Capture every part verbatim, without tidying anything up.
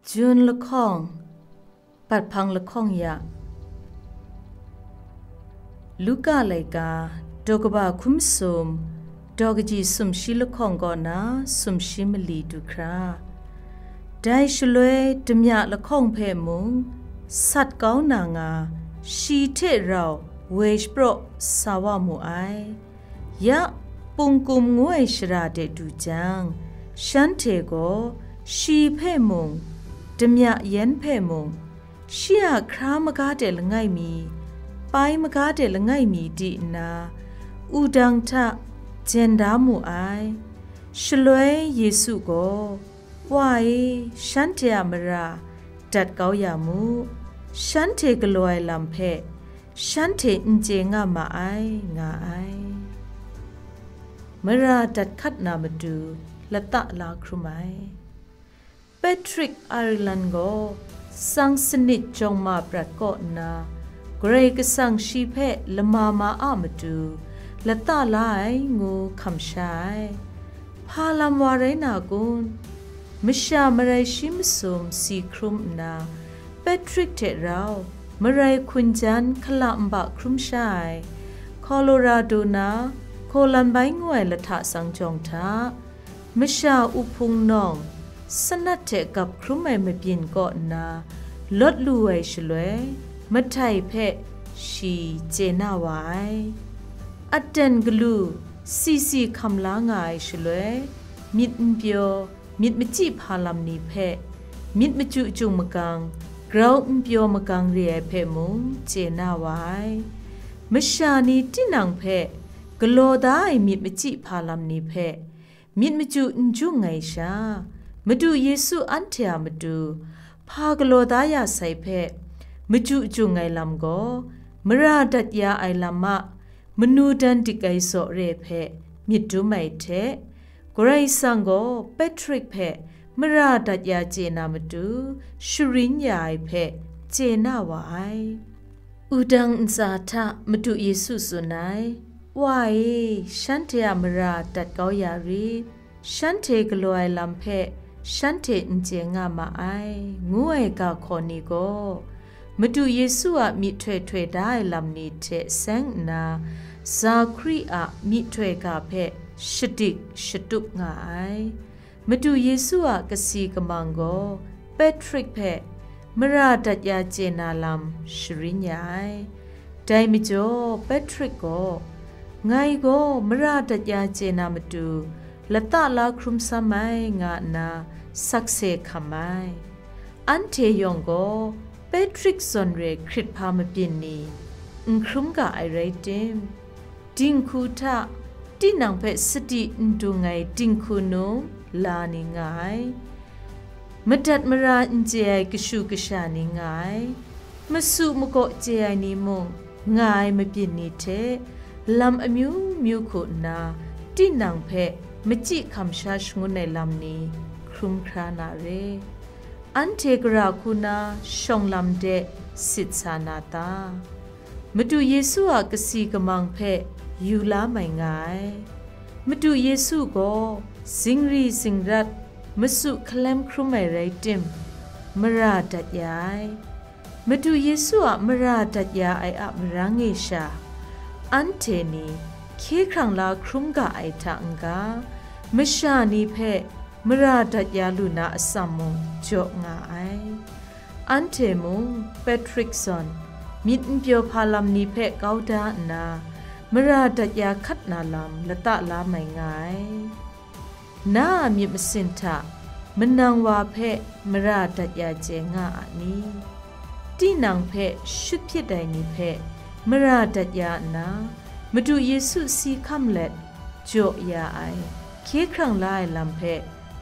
Jun lahkawng, bat hpang lahkawng ya. Luka laika, daw kaba hkum sum, daw kaji sumshi lahkawng kaw na sumshi mali du hkra. Dai shaloi damya lahkawng hpe mung sat kau na nga, shi hte rau woi shapraw sa wa mu ai. Ya, Pungkum ngu ai shara de du jang, shanhte gaw shi hpe mung, damya yan hpe mung, shi a hkra maga de langai mi, pai maga de langai mi di nna, wudang hta jen da mu ai. Shaloi Yesu gaw, "Wa e, shanhte a mara dat kau ya mu, shanhte galaw ai lam hpe shanhte n chye nga ma ai," nga ai. Mara dat hkat na matu lata la hkrum ai. Patrick Ireland gaw tsang sanit jawng ma prat kaw nna, Karai Kasang shi hpe lama ma a matu lata la ai ngu hkam sha ai. Hpa lam wa rai na kun? Masha marai shi masum si hkrum nna, Patrick hte rau marai hkun jan hkala nba hkrum sha ai, Colorado na Columbine ngu ai lahta tsang jawng hta, masha uhpung nawng sanat hte gap hkrum ai mabyin kaw nna lawt lu ai shaloi, mahtai hpe shi chye na wa ai. Aten galu si si hkam la nga ai shaloi, myit n pyaw, myit machyi hpa lam ni hpe, myit machyu chyung magang, grau n pyaw magang re ai hpe mung chye na wa ai. Masha ni tinang hpe galaw da ai myit machyi hpa lam ni hpe, myit machyu n jung ai sha, Madu Yesu anhte a matu hpa galaw da ya sai hpe, machyu jung ai lam gaw, mara dat ya ai lam a manu dan dik ai zaw re hpe myit dum ai hte, Karai Kasang gaw Patrick hpe mara dat ya chye na matu sharin ya ai hpe chye na wa ai. Wudang ntsa hta Madu Yesu tsun ai, "Wa e, shanhte a mara dat kau ya rit, shanhte galaw ai lam hpe shanhte n chye nga ma ai," ngu ai ga hkaw ni gaw, Madu Yesu a myihtoi htoi da ai lam ni hte seng nna, Zakhri a myihtoi ga hpe shadik shatup nga ai. Madu Yesu a kasi kamang gaw Patrick hpe mara dat ya chye na lam sharin ya ai. Dai majaw Patrick gaw, "Ngai gaw mara dat ya chye na matu lata la hkrum sam ai," nga nna sakse hkam ai. Anhte yawng gaw Patrick zawn re hkrit hpa mabyin ni n hkrum ga ai rai tim, dinghku hta tinang hpe sadi n dung ai dinghku num la ni nga ai, madat mara n chye ai kashu kasha ni nga ai, masu makaw chye ai ni mung nga ai mabyin ni hte lam amyu myu hku nna, tinang hpe machyi hkam sha shangun ai lam ni hkrum hkra na re. Anhte gara hku na shawng lam de sit sa na ta? Madu Yesu a kasi kamang hpe yu la mai nga ai. Madu Yesu gaw zingri zingrat, masu hkalem hkrum ai rai tim, mara dat ya ai. Madu Yesu a mara dat ya ai a marang e sha, anhte ni hkye hkrang la hkrum ga ai hta n-ga, masha ni hpe mara dat ya lu na atsam mung jaw nga ai. Anhte mung Patrick zawn myit n pyaw hpa lam ni hpe kau da nna, mara dat ya hkat na lam lata la mai nga ai. Na a myit masin hta manang wa hpe mara dat ya chye nga a ni? Tinang hpe shut hpyit ai ni hpe mara dat ya nna, Madu Yesu si hkam let jaw ya ai, hkye hkrang la ai lam hpe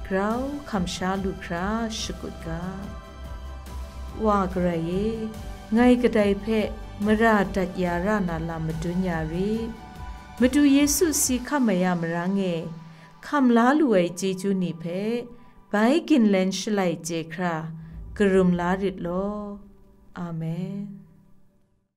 grau hkam sha lu hkra shakut ga. Wa Karai e, ngai kadai hpe mara dat ya ra na lam madun ya rit. Madu Yesu si hkam ai a marang e, hkam la lu ai chyeju ni hpe bai ginlen shalai chye hkra karum la rit law. Amen.